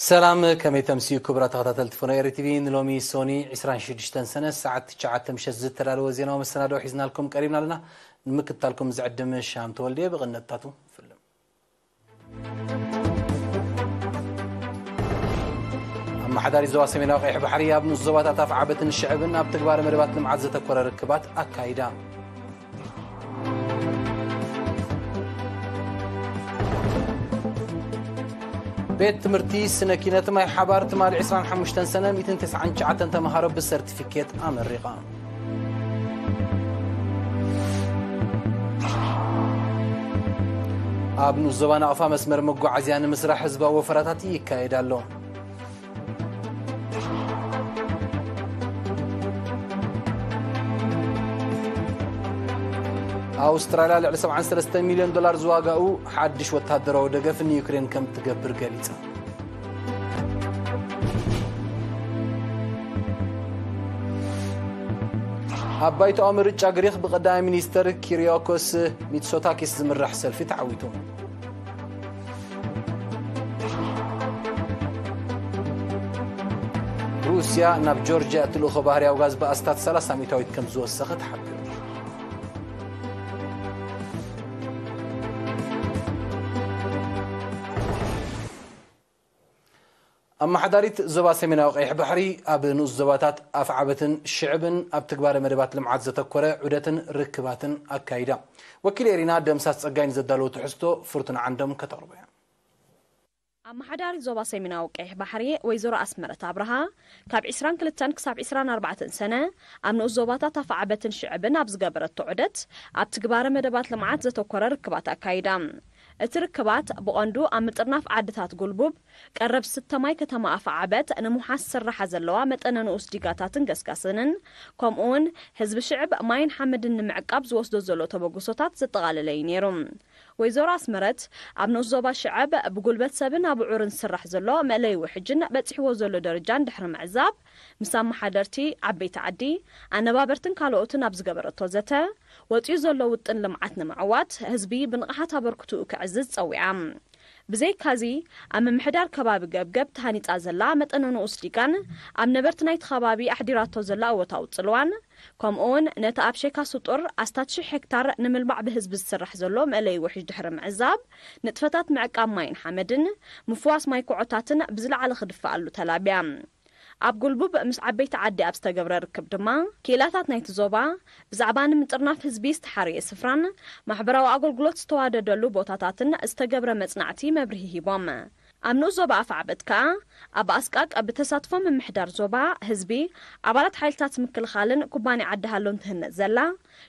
ሰላም፣ ከመይ ተምስዩ ክቡራት ተኸታተልቲ ፎኖ ኤሪ ቲቪ? ንሎሚ ሶኒ ዕስራን ሽዱሽተን ሰነ ሰዓት ትሽዓተ ምሸት ዝተዳለወ ዜናዊ መሰናድኦ ሒዝናልኩም ቀሪብና ኣለና። ንምክትታልኩም ዝዕድም ሻም ተወልደ። ብቕነጥታቱ ፍልም። ኣመሓዳሪ ዞባ ሰሜናዊ ቀይሕ ባሕሪ ኣብ ንኡስ ዞባታት ኣፍዓበትን ሽዕብን ኣብ ትግባረ መደባት ልምዓት ዘተኮረ ርክባት ኣካይዳ። ቤት ትምህርቲ ስነ ኪነት ማይ ሓባር ትማሊ ዕስራን ሓሙሽተን ሰነ ሚእትን ተስዓን ትሽዓተን ተምሃሮ ብሰርቲፊኬት ኣመሪቓ። ኣብ ንኡስ ዞባ ናቕፋ መስመር መጓዓዝያ ንምስራሕ ህዝባዊ ወፈራታት ይካየድ ኣሎ። ኣውስትራልያ ልዕሊ ሰብዓን ሰለስተን ሚልዮን ዶላር ዝዋጋኡ ሓድሽ ወተሃደራዊ ደገፍ ንዩክሬን ከም ትገብር ገሊጻ። ኣብ ባይቶኣዊ ምርጫ ግሪኽ ብቀዳማይ ሚኒስተር ኪሪያኮስ ሚትሶታኪስ ዝምራሕ ሰልፊ ተዓዊቱ። ሩስያ ናብ ጆርጅያ እትልእኾ ባህርያዊ ጋዝ ብኣስታት ሰላሳ ሚእታዊት ከም ዝወሰኸ ተሓቢሩ። ኣመሓዳሪት ዞባ ሰሜናዊ ቀይሕ ባሕሪ ኣብ ንኡስ ዞባታት ኣፍዓበትን ሽዕብን ኣብ ትግባረ መደባት ልምዓት ዘተኮረ ዑደትን ርክባትን ኣካይዳ። ወኪል ኤሪና ደምሳስ ጸጋይ ንዘዳለዎ ትሕዝቶ ፍርቱና ዓንዶም ከተቕርቦ እያ። ኣመሓዳሪት ዞባ ሰሜናዊ ቀይሕ ባሕሪ ወይዘሮ ኣስመረት ኣብርሃ ካብ ዕስራን ክልተን ክሳብ ዕስራን ኣርባዕተን ሰነ ኣብ ንኡስ ዞባታት ኣፍዓበትን ሽዕብን ኣብ ዝገበረቶ ዑደት ኣብ ትግባረ መደባት ልምዓት ዘተኮረ ርክባት ኣካይዳ። እቲ ርክባት ብቐንዱ ኣብ ምጥርናፍ ዓድታት ጉልቡብ፣ ቀረብ ዝስተ ማይ ከተማ ኣፍዓበት ንምውሓስ ዝስርሓ ዘለዋ መጠነ ንኡስ ዲጋታትን ገስጋስንን፣ ከምኡውን ህዝቢ ሽዕብ ማይን ሓመድን ንምዕቃብ ዝወስዶ ዘሎ ተበግሶታት ዘጠቓለለ እዩ ነይሩ። ወይዘሮ ኣስመረት ኣብ ንኡስ ዞባ ሽዕብ ብጉልበት ሰብን ኣቡዑርን ዝስራሕ ዘሎ መእለይ ውሕጅን በፂሕዎ ዘሎ ደረጃን ድሕሪ ምዕዛብ፣ ምስ ኣመሓደርቲ ዓበይቲ ዓዲ፣ ኣነባበርትን ካልኦትን ኣብ ዝገበረቶ ዘተ፣ ወፂኡ ዘሎ ውጥን ልምዓት ንምዕዋት ህዝቢ ብንቕሓት ኣበርክትኡ ከዕዝዝ ፀዊዓ። ብዘይካዚ፣ ኣብ ምምሕዳር ከባቢ ገብገብ ተሃኒፃ ዘላ መጠነ ንኡስ ዲጋን ኣብ ነበርቲ ናይቲ ከባቢ ኣሕዲራቶ ዘላ እወታዊ ፅልዋን፣ ከምኡውን ነቲ ኣብ ሼካ ስጡር ኣስታት ሽሕ ሄክታር ንምልማዕ ብህዝቢ ዝስራሕ ዘሎ መእለይ ውሕጅ ድሕሪ ምዕዛብ፣ ንጥፈታት ምዕቃብ ማይን ሓመድን፣ ምፍዋስ ማይ ኩዖታትን ብዝለዓለ ክድፈኣሉ ተላብያ። ኣብ ጉልቡብ ምስ ዓበይቲ ዓዲ ኣብ ዝተገብረ ርክብ ድማ፣ ክኢላታት ናይቲ ዞባ ብዛዕባ ንምጥርናፍ ህዝቢ ዝተሓረየ ስፍራን ማሕበራዊ ኣገልግሎት ዝተዋደደሉ ቦታታትን ዝተገብረ መጽናዕቲ መብርሂ ሂቦም። ኣብ ንኡስ ዞባ ኣፍዓበት ከኣ፣ ኣብ ኣስቃቅ ብተሳትፎ ምምሕዳር ዞባ፣ ህዝቢ፣ ኣባላት ሓይልታት ምክልኻልን ኩባንያ ዓዲ ሃሎን ትህነጽ ዘላ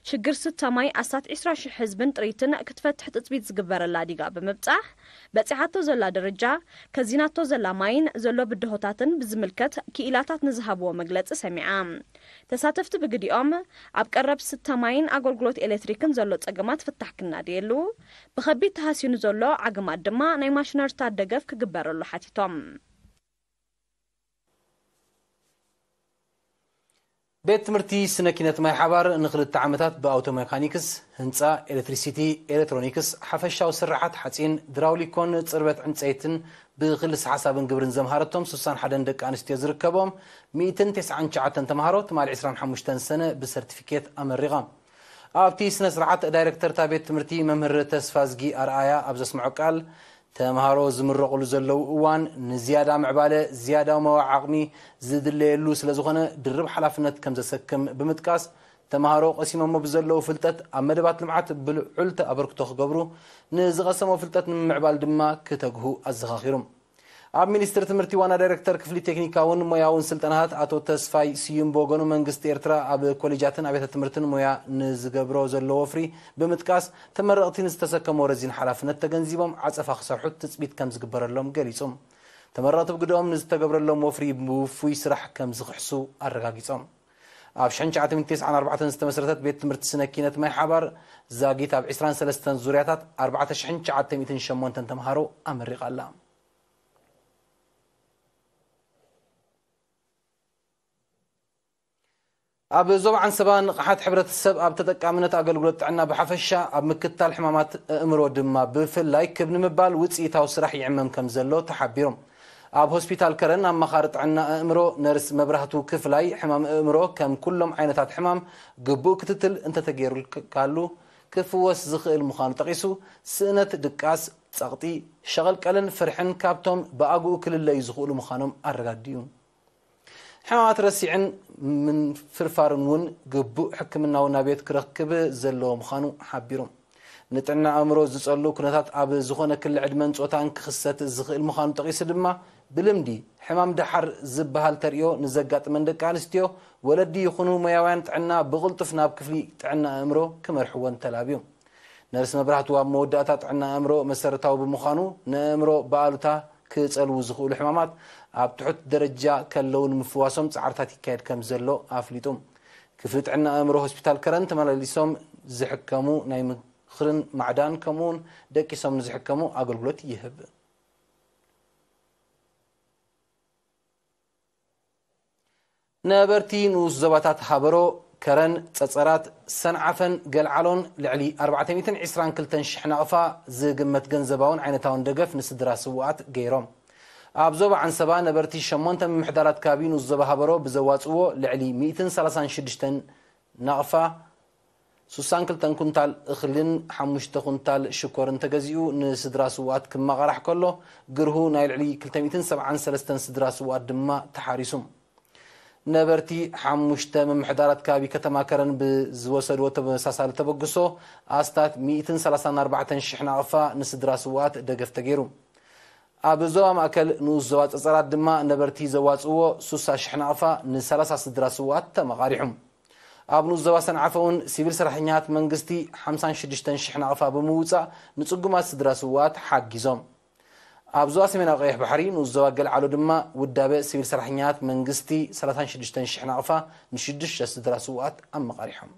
ሽግር ስተ ማይ ኣስታት ዕስራ ሽሕ ህዝብን ጥሪትን ክትፈትሕ ትጽቢት ዝግበረላ ዲጋ ብምብጻሕ፣ በጺሓቶ ዘላ ደረጃ፣ ከዚናቶ ዘላ ማይን ዘሎ ብድሆታትን ብዝምልከት ክኢላታት ንዝሃብዎ መግለጺ ሰሚዓ። ተሳተፍቲ ብግዲኦም፣ ኣብ ቀረብ ስተ ማይን ኣገልግሎት ኤሌክትሪክን ዘሎ ጸገማት ፍታሕ ክናደየሉ፣ ብኸቢድ ተሃስዩ ንዘሎ ዓግማት ድማ ናይ ማሽነሪታት ደገፍ ክግበረሉ ሓቲቶም። ቤት ትምህርቲ ስነ ኪነት ማይ ሓባር ንኽልተ ዓመታት ብኣውቶ ሜካኒክስ፣ ህንፃ፣ ኤሌክትሪሲቲ፣ ኤሌክትሮኒክስ፣ ሓፈሻዊ ስርሓት ሓፂን፣ ድራውሊኮን ፅርበት ዕንፀይትን ብክልስ ሓሳብን ግብርን ዘምሃረቶም ስሳን ሓደን ደቂ ኣንስትዮ ዝርከቦም ሚእትን ተስዓን ትሽዓተን ተምሃሮ ትማሊ ዕስራን ሓሙሽተን ሰነ ብሰርቲፊኬት ኣመሪቖም። ኣብቲ ስነ ስርዓት ዳይሬክተር እታ ቤት ትምህርቲ መምህር ተስፋዝጊ ኣርኣያ ኣብ ዘስምዖ ቃል፣ ተምሃሮ ዝምረቑሉ ዘለዉ እዋን ንዝያዳ ምዕባለ፣ ዝያዳ መዋዕ ዓቕሚ ዝድለየሉ ስለ ዝኾነ ድርብ ሓላፍነት ከም ዘሰክም ብምጥቃስ፣ ተምሃሮ ቀሲሞሞ ብዘለዉ ፍልጠት ኣብ መደባት ልምዓት ብልዑል ኣበርክቶ ክገብሩ፣ ንዝቐሰሞ ፍልጠት ንምምዕባል ድማ ክተግሁ ኣዘኻኺሩ። ኣብ ሚኒስትሪ ትምህርቲ ዋና ዳይሬክተር ክፍሊ ቴክኒካውን ሞያውን ስልጠናታት ኣቶ ተስፋይ ስዩም ብወገኑ፣ መንግስቲ ኤርትራ ኣብ ኮሌጃትን ኣብያተ ትምህርትን ሞያ ንዝገብሮ ዘሎ ወፍሪ ብምጥቃስ፣ ተመረቕቲ ንዝተሰከሞ ረዚን ሓላፍነት ተገንዚቦም ዓጸፋ ክሰርሑ ትጽቢት ከም ዝግበረሎም ገሊጹ። ተመረቕቲ ብግደኦም ንዝተገብረሎም ወፍሪ ብውፉይ ስራሕ ከም ዝኽሕሱ ኣረጋጊጾም። ኣብ ሽሕን ትሽዓተ ሚእትን ተስዓን ኣርባዕተን ዝተመስረተት ቤት ትምህርቲ ስነ ኪነት ማይ ሓባር ዛጊት ኣብ ዕስራን ሰለስተን ዙርያታት ኣርባዕተ ሽሕን ትሽዓተ ሚእትን ሸሞንተን ተምሃሮ ኣመሪቓ ኣላ። ኣብ ዞባ ዓንሰባ ንቕሓት ሕብረተሰብ ኣብ ተጠቃምነት ኣገልግሎት ጥዕና ብሓፈሻ፣ ኣብ ምክትታል ሕማማት ኣእምሮ ድማ ብፍላይ ክብ ንምባል ውፅኢታዊ ስራሕ ይዕመም ከም ዘሎ ተሓቢሩ። ኣብ ሆስፒታል ከረን ኣማኻሪ ጥዕና ኣእምሮ ነርስ መብራህቱ ክፍላይ፣ ሕማም ኣእምሮ ከም ኩሎም ዓይነታት ሕማም ግቡእ ክትትል እንተተገይሩልካሉ ክፍወስ ዝኽእል ምዃኑ ጠቒሱ፣ ስእነት፣ ድቃስ፣ ጸቕጢ፣ ሸቐልቀልን ፍርሕን ካብቶም ብኣግኡ ክልለዩ ዝኽእሉ ምዃኖም ኣረጋዲኡ። ሕማማት ረሲዕን ምንፍርፋርን እውን ግቡእ ሕክምናዊ ናብየት ክረክብ ዘለዎ ምዃኑ ሓቢሩ። ንጥዕና ኣእምሮ ዝጸሉ ኩነታት ኣብ ዝኾነ ክሊ ዕድመን ጾታን ክኽሰት ዝኽእል ምዃኑ ጠቒሱ ድማ፣ ብልምዲ ሕማም ደሓር ዝበሃል ተርእዮ ንዘጋጥመን ደቂ ኣንስትዮ፣ ወለዲ ይኹኑ ሞያውያን ጥዕና ብቕልጡፍ ናብ ክፍሊ ጥዕና ኣእምሮ ክመርሕወን ተላብዩ። ነርስ መብራህቱ ኣብ መወዳእታ፣ ጥዕና ኣእምሮ መሰረታዊ ብምዃኑ፣ ንኣእምሮ ብኣሉታ ክጸልዉ ዝኽእሉ ሕማማት ኣብ ትሑት ደረጃ ከለዉ ንምፍዋሶም ጻዕርታት ይካየድ ከም ዘሎ ኣፍሊጡ። ክፍሊ ጥዕና ኣእምሮ ሆስፒታል ከረን ተመላሊሶም ዝሕከሙ ናይ ምኽርን ማዕዳን ከምኡውን ደቂሶም ንዝሕከሙ ኣገልግሎት ይህብ። ነበርቲ ንኡስ ዞባታት ሃበሮ፣ ከረን፣ ጸጸራት፣ ሰንዓፈን ገልዓሎን ልዕሊ ኣርባዕተ ሚእትን ዕስራን ክልተን ሽሕ ናቕፋ ዝግመት ገንዘባውን ዓይነታውን ደገፍ ንስድራ ስውኣት ገይሮም። ኣብ ዞባ ዓንሰባ ነበርቲ ሸሞንተ ምምሕዳራት ከባቢ ንኡስ ዞባ ሃበሮ ብዘዋጽእዎ ልዕሊ ሚእትን ሰላሳን ሽዱሽተን ናቕፋ ሱሳን ክልተን ኩንታል እኽልን ሓሙሽተ ኩንታል ሽኮርን ተገዚኡ ንስድራ ስውኣት ክመቓራሕ ከሎ፣ ግርሁ ናይ ልዕሊ ክልተ ሚእትን ሰብዓን ሰለስተን ስድራ ስውኣት ድማ ተሓሪሱ። ነበርቲ ሓሙሽተ ምምሕዳራት ከባቢ ከተማ ከረን ብዝወሰድዎ ተመሳሳሊ ተበግሶ፣ ኣስታት ሚእትን ሰላሳን ኣርባዕተን ሽሕ ናቕፋ ንስድራ ስውኣት ደገፍ ተገይሩ። ኣብ ዞባ ማእከል ንኡስ ዞባ ጸጸራት ድማ ነበርቲ ዘዋጽእዎ ሱሳ ሽሕ ናቕፋ ንሰላሳ ስድራ ስውኣት ተመቓሪሑ። ኣብ ንኡስ ዞባ ሰንዓፈ እውን ሲቪል ሰራሕተኛታት መንግስቲ ሓምሳን ሽዱሽተን ሽሕ ናቕፋ ብምውጻእ ንጽጉማት ስድራ ስውኣት ሓጊዞም። ኣብ ዞባ ሰሜናዊ ቀይሕ ባሕሪ ንኡስ ዞባ ገልዓሎ ድማ ውዳበ ሲቪል ሰራሕተኛታት መንግስቲ ሰላሳን ሽዱሽተን ሽሕ ናቕፋ ንሽዱሽተ ስድራ ስውኣት ኣመቓሪሖም።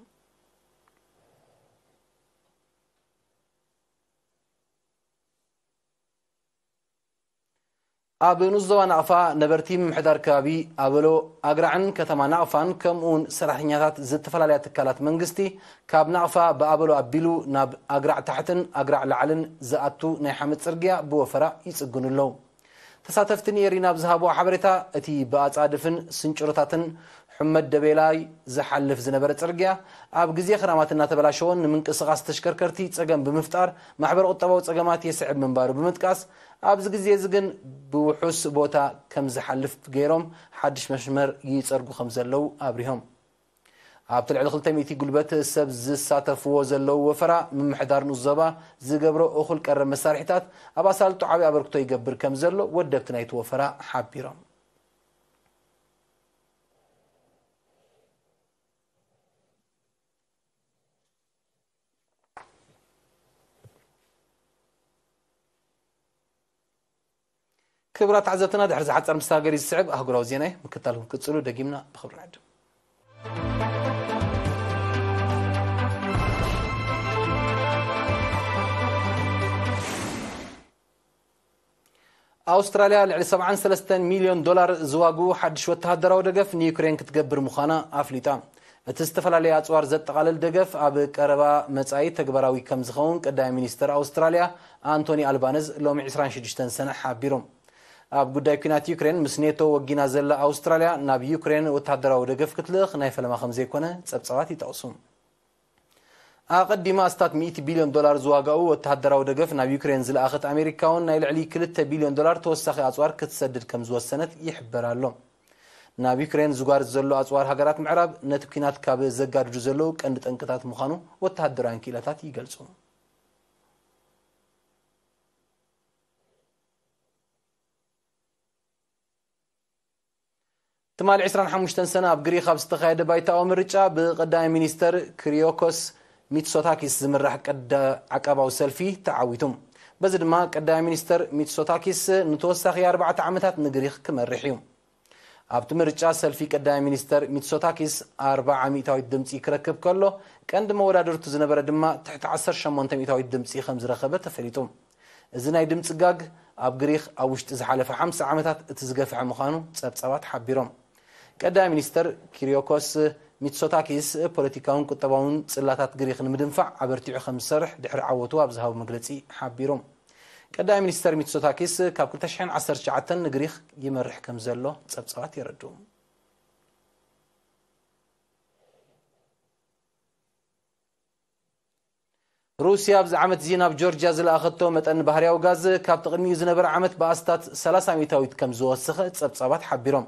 ኣብ ንኡስ ዞባ ናቕፋ ነበርቲ ምምሕዳር ከባቢ ኣበሎ ኣግራዕን ከተማ ናቕፋን ከምኡውን ሰራሕተኛታት ዝተፈላለያ ትካላት መንግስቲ ካብ ናቕፋ ብኣበሎ ኣቢሉ ናብ ኣግራዕ ታሕትን ኣግራዕ ላዕልን ዝኣቱ ናይ ሓመድ ጽርግያ ብወፈራ ይጽግኑ ኣለዉ። ተሳተፍቲ ንኤሪና ኣብ ዝሃብዎ ሓበሬታ፣ እቲ ብኣጻድፍን ስንጭሮታትን ሕመድ ደቤላይ ዝሓልፍ ዝነበረ ጽርግያ ኣብ ግዜ ክራማት እናተበላሸወን ንምንቅስቓስ ተሽከርከርቲ ጸገም ብምፍጣር ማሕበረ ቁጠባዊ ጸገማት የስዕብ ምንባሩ ብምጥቃስ፣ ኣብዚ ግዜ እዚ ግን ብውሑስ ቦታ ከም ዝሓልፍ ገይሮም ሓድሽ መስመር ይጸርጉ ከም ዘለዉ ኣብሪሆም። ኣብቲ ልዕሊ ክልተ ሚእቲ ጉልበት ሰብ ዝሳተፍዎ ዘለዉ ወፈራ፣ ምምሕዳር ንኡስ ዞባ ዝገብሮ እኹል ቀረብ መሳርሒታት ኣብ ኣሳልጦ ዓቢ ኣበርክቶ ይገብር ከም ዘሎ ወደብቲ ናይቲ ወፈራ ሓቢሮም። ክቡራት ተዓዘብትና፣ ድሕሪ ዝሓጸር መሰጋገሪ ዝስዕብ ኣህጉራዊ ዜና እዩ። ምክትታልኩም ክትጽሉ ደጊምና ብኽብሪ ንዕድም። ኣውስትራልያ ልዕሊ ሰብዓን ሰለስተን ሚልዮን ዶላር ዝዋግኡ ሓድሽ ወተሃደራዊ ደገፍ ንዩክሬን ክትገብር ምዃና ኣፍሊጣ። እቲ ዝተፈላለየ ኣጽዋር ዘጠቓልል ደገፍ ኣብ ቀረባ መጻኢ ተግባራዊ ከም ዝኸውን ቀዳማይ ሚኒስተር ኣውስትራልያ ኣንቶኒ ኣልባነዝ ሎሚ ዕስራን ሽዱሽተን ሰነ ሓቢሩ። ኣብ ጉዳይ ኲናት ዩክሬን ምስ ኔቶ ወጊና ዘላ ኣውስትራልያ ናብ ዩክሬን ወተሃደራዊ ደገፍ ክትልእኽ ናይ ፈለማ ከም ዘይኮነ ጸብጻባት ይጠቕሱ። ኣቐዲማ ኣስታት ሚእቲ ቢልዮን ዶላር ዝዋጋኡ ወተሃደራዊ ደገፍ ናብ ዩክሬን ዝለኣኸት ኣሜሪካ እውን ናይ ልዕሊ ክልተ ቢልዮን ዶላር ተወሳኺ ኣጽዋር ክትሰድድ ከም ዝወሰነት ይሕበር ኣሎ። ናብ ዩክሬን ዝጓርዝ ዘሎ ኣጽዋር ሃገራት ምዕራብ ነቲ ኲናት ካብ ዘጋድዱ ዘለዉ ቀንዲ ጠንቅታት ምዃኑ ወተሃደራውያን ክኢላታት ይገልጹ። ትማሊ ዕስራን ሓሙሽተን ሰነ ኣብ ግሪኽ ኣብ ዝተኻየደ ባይታዊ ምርጫ ብቀዳማይ ሚኒስተር ክሪዮኮስ ሚትሶታኪስ ዝምራሕ ቀዳ-፣ ዓቃባዊ ሰልፊ ተዓዊቱ። በዚ ድማ ቀዳማይ ሚኒስተር ሚትሶታኪስ ንተወሳኺ ኣርባዕተ ዓመታት ንግሪኽ ክመርሕ እዩ። ኣብቲ ምርጫ ሰልፊ ቀዳማይ ሚኒስተር ሚትሶታኪስ ኣርብዓ ሚእታዊት ድምጺ ክረክብ ከሎ፣ ቀንዲ መወዳድርቱ ዝነበረ ድማ ትሕቲ ዓሰርተ ሸሞንተ ሚእታዊት ድምጺ ከም ዝረኸበ ተፈሊጡ። እዚ ናይ ድምጺ ጋግ ኣብ ግሪኽ ኣብ ውሽጢ ዝሓለፈ ሓምሳ ዓመታት እቲ ዝገፍሐ ምዃኑ ጸብጻባት ሓቢሮም። ቀዳማይ ሚኒስተር ኪሪዮኮስ ሚትሶታኪስ ፖለቲካውን ቁጠባውን ጽላታት ግሪኽ ንምድንፋዕ ኣበርቲዑ ከም ዝሰርሕ ድሕሪ ዓወቱ ኣብ ዝሃቦ መግለጺ ሓቢሩ። ቀዳማይ ሚኒስተር ሚትሶታኪስ ካብ ክልተ ሽሕን ዓሰርተ ትሽዓተን ንግሪኽ ይመርሕ ከም ዘሎ ጸብጻባት የረድኡ። ሩስያ ኣብዚ ዓመት እዚ ናብ ጆርጅያ ዝለኣኸቶ መጠን ባህርያዊ ጋዝ ካብቲ ቅድሚኡ ዝነበረ ዓመት ብኣስታት ሰላሳ ሚእታዊት ከም ዝወሰኸ ጸብጻባት ሓቢሮም።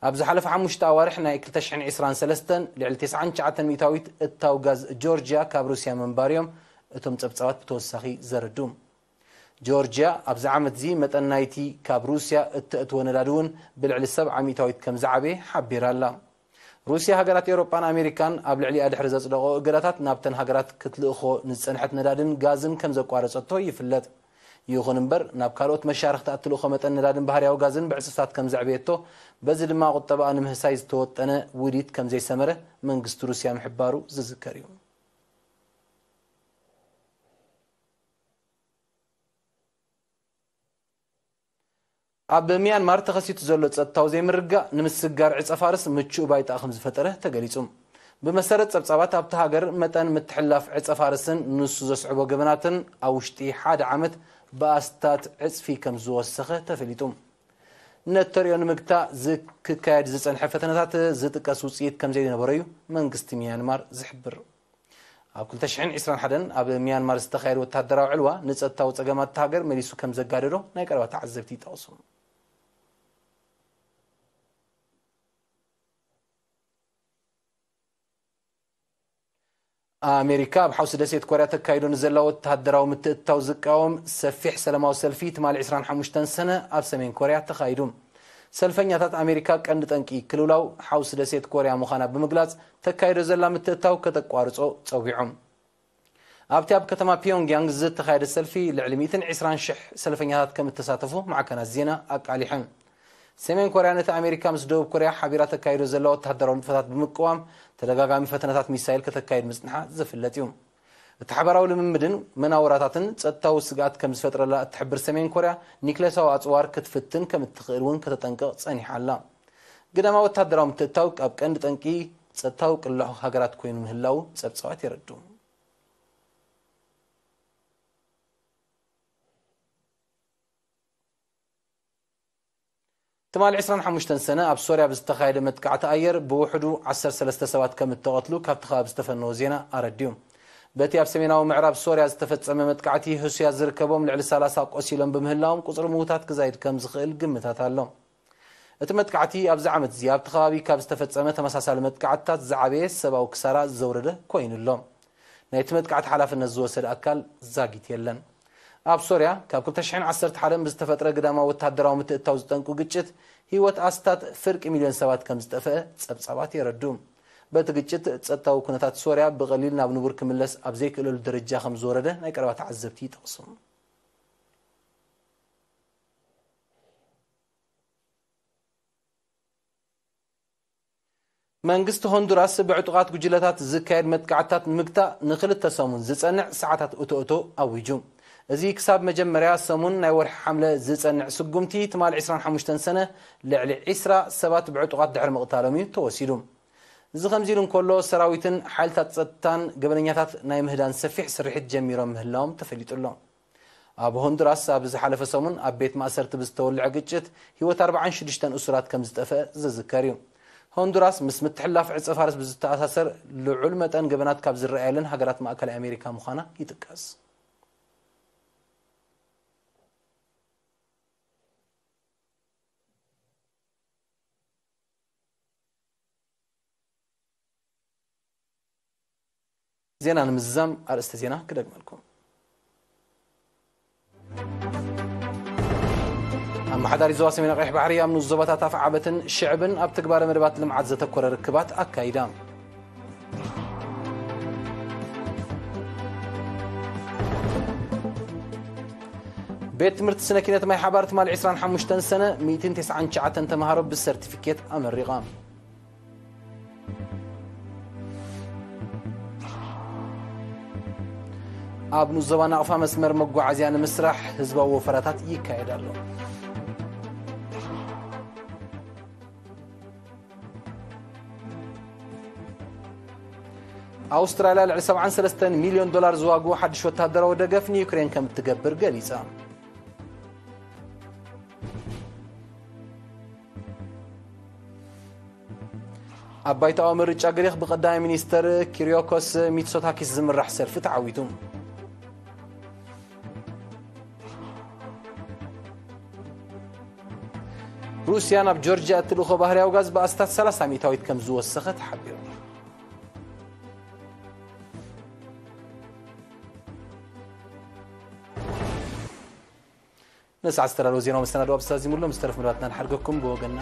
ኣብ ዝሓለፈ ሓሙሽተ ኣዋርሕ ናይ ክልተ ሽሕን ዕስራን ሰለስተን ልዕሊ ተስዓን ትሽዓተን ሚእታዊት እታው ጋዝ ጆርጅያ ካብ ሩስያ ምንባር እዮም እቶም ጸብጻባት ብተወሳኺ ዘረድኡ። ጆርጅያ ኣብዚ ዓመት እዚ መጠን ናይቲ ካብ ሩስያ እተእትዎ ነዳዲ እውን ብልዕሊ ሰብዓ ሚእታዊት ከም ዝዓበየ ሓቢራ ኣላ። ሩስያ ሃገራት ኤውሮጳን ኣሜሪካን ኣብ ልዕሊኣ ድሕሪ ዘጽደቆ እገዳታት ናብተን ሃገራት ክትልእኾ ንዝጸንሐት ነዳድን ጋዝን ከም ዘቋረጸቶ ይፍለጥ። ይኹን እምበር ናብ ካልኦት መሻርኽቲ እትልእኾ መጠን ነዳድን ባህርያዊ ጋዝን ብዕጽፍታት ከም ዘዕበየቶ፣ በዚ ድማ ቁጠባኣ ንምህሳይ ዝተወጠነ ውዲት ከም ዘይሰመረ መንግስቲ ሩስያ ምሕባሩ ዝዝከር እዩ። ኣብ ሚያንማር ተኸሲቱ ዘሎ ጸጥታዊ ዘይምርግጋእ ንምስግጋር ዕጸ ፋርስ ምቹእ ባይታ ከም ዝፈጠረ ተገሊጹ። ብመሰረት ጸብጻባት ኣብቲ ሃገር መጠን ምትሕልላፍ ዕጸ ፋርስን ንሱ ዘስዕቦ ገበናትን ኣብ ውሽጢ ሓደ ዓመት ብኣስታት ዕጽፊ ከም ዝወሰኸ ተፈሊጡ። ነተሪኦ ንምግታእ ዝክካየድ ዝጸንሐ ፈተነታት ዝጥቀስ ውጽኢት ከም ዘይነበረ እዩ መንግስቲ ሚያንማር ዝሕብር። ኣብ ክልተ ሽሕን ዕስራን ሓደን ኣብ ሚያንማር ዝተኻየደ ወተሃደራዊ ዕልዋ ንጸጥታዊ ጸገማት እታ ሃገር መሊሱ ከም ዘጋደዶ ናይ ቀረባ ተዓዘብቲ ይጠቕሱ። ኣሜሪካ ኣብ ሓውሲ ደሴት ኮርያ ተካይዶ ንዘላ ወተሃደራዊ ምትእትታው ዝቃወም ሰፊሕ ሰላማዊ ሰልፊ ትማሊ ዕስራን ሓሙሽተን ሰነ ኣብ ሰሜን ኮርያ ተኻይዱ። ሰልፈኛታት ኣሜሪካ ቀንዲ ጠንቂ ክልውላው ሓውሲ ደሴት ኮርያ ምዃና ብምግላጽ ተካይዶ ዘላ ምትእትታው ከተቋርጾ ጸዊዖም። ኣብቲ ኣብ ከተማ ፒዮንግያንግ ዝተኻየደ ሰልፊ ልዕሊ ሚእትን ዕስራን ሽሕ ሰልፈኛታት ከም እተሳተፉ ማዕከናት ዜና ኣቃሊሐን። ሰሜን ኮርያ ነቲ ኣሜሪካ ምስ ደቡብ ኮርያ ሓቢራ ተካይዶ ዘላ ወተሃደራዊ ንጥፈታት ብምቅዋም ተደጋጋሚ ፈተነታት ሚሳይል ከተካይድ ምጽንሓ ዝፍለጥ እዩ። እቲ ሓባራዊ ልምምድን መናውራታትን ጸጥታዊ ስግኣት ከም ዝፈጥረላ እትሕብር ሰሜን ኮርያ ኒክለሳዊ ኣጽዋር ክትፍትን ከም እትኽእል እውን ከተጠንቅቕ ጸኒሓ ኣላ። ግዳማዊ ወተሃደራዊ ምትእትታው ካብ ቀንዲ ጠንቂ ጸጥታዊ ቅልሕ ሃገራት ኮይኑ ምህላው ጸብጻባት የረድኡ። ትማሊ ዕስራን ሓሙሽተን ሰነ ኣብ ሶርያ ብዝተኻየደ መጥቃዕቲ ኣየር ብውሕዱ ዓሰርተ ሰለስተ ሰባት ከም እተቐትሉ ካብቲ ከባቢ ዝተፈነወ ዜና ኣረድዩ። በቲ ኣብ ሰሜናዊ ምዕራብ ሶርያ ዝተፈጸመ መጥቃዕቲ ህሱያት ዝርከቦም ልዕሊ ሰላሳ ቆሲሎም ብምህላዎም ቁጽሪ ምዉታት ክዛይድ ከም ዝኽእል ግምታት ኣሎ። እቲ መጥቃዕቲ ኣብዚ ዓመት እዚ ኣብቲ ከባቢ ካብ ዝተፈጸመ ተመሳሳሊ መጥቃዕትታት ዝዓበየ ሰብኣዊ ክሳራ ዘውረደ ኮይኑ ኣሎ። ናይቲ መጥቃዕቲ ሓላፍነት ዝወሰደ ኣካል ዛጊት የለን። ኣብ ሶርያ ካብ ክልተ ሽሕን ዓሰርተ ሓደን ብዝተፈጥረ ግዳማዊ ወተሃደራዊ ምትእትታው ዝጠንቁ ግጭት ህይወት ኣስታት ፍርቂ ሚልዮን ሰባት ከም ዝጠፍአ ጸብጻባት የረዱ። በቲ ግጭት ጸጥታዊ ኩነታት ሶርያ ብቐሊል ናብ ንቡር ክምለስ ኣብ ዘይክእለሉ ደረጃ ከም ዝወረደ ናይ ቀረባ ተዓዘብቲ ይጠቕሱ። መንግስቲ ሆንዱራስ ብዕጡቓት ጉጅለታት ዝካየድ መጥቃዕትታት ንምግታእ ንኽልተ ሰሙን ዝጸንዕ ሰዓታት እቶ እቶ ኣዊጁ። እዚ ክሳብ መጀመርያ ሰሙን ናይ ወርሒ ሓምለ ዝጸንዕ ስጉምቲ ትማሊ ዕስራን ሓሙሽተን ሰነ ልዕሊ ዕስራ ሰባት ብዕጡቓት ድሕሪ ምቕታሎም እዩ ተወሲዱ። እዚ ከምዚ ኢሉ እንከሎ ሰራዊትን ሓይልታት ጸጥታን ገበነኛታት ናይ ምህዳን ሰፊሕ ስርሒት ጀሚሮም ምህላዎም ተፈሊጡ ኣሎ። ኣብ ሆንዱራስ ኣብ ዝሓለፈ ሰሙን ኣብ ቤት ማእሰርቲ ብዝተወልዐ ግጭት ህይወት ኣርባዓን ሽዱሽተን እሱራት ከም ዝጠፍአ ዝዝከር እዩ። ሆንዱራስ ምስ ምትሕልላፍ ዕጸ ፋርስ ብዝተኣሳሰር ልዑል መጠን ገበናት ካብ ዝረኣየለን ሃገራት ማእከላይ ኣሜሪካ ምዃና ይጥቀስ። ዜና ንምዝዛም ኣርእስተ ዜና ክደግመልኩም። ኣመሓዳሪ ዞባ ሰሜን ቀይሕ ባሕሪ ኣብ ንኡስ ዞባታት ኣፍዓበትን ሽዕብን ኣብ ትግባረ መደባት ልምዓት ዘተኮረ ርክባት ኣካይዳ። ቤት ትምህርቲ ስነ ኪነት ማይ ሓባር ትማሊ ዕስራን ሓሙሽተን ሰነ ሚእትን ተስዓን ትሽዓተን ተምሃሮ ብሰርቲፊኬት ኣመሪቓ። ኣብ ንኡስ ዞባ ናቕፋ መስመር መጓዓዝያ ንምስራሕ ህዝባዊ ወፈራታት ይካየድ ኣሎ። ኣውስትራልያ ልዕሊ ሰብዓን ሰለስተን ሚልዮን ዶላር ዝዋግኡ ሓድሽ ወተሃደራዊ ደገፍ ንዩክሬን ከም እትገብር ገሊጻ። ኣብ ባይታዊ ምርጫ ግሪኽ ብቀዳማይ ሚኒስተር ኪሪዮኮስ ሚትሶታኪስ ዝምራሕ ሰልፊ ተዓዊቱ። ሩስያ ናብ ጆርጅያ እትልእኾ ባህርያዊ ጋዝ ብኣስታት ሰላሳ ሚእታዊት ከም ዝወሰኸ ተሓቢሩ። ንሰዓት ዝተዳለወ ዜናዊ መሰናድኦ ኣብ ዝተዛዚሙሎም ዝተረፍ መደባትና ንሓድገኩም ብወገንና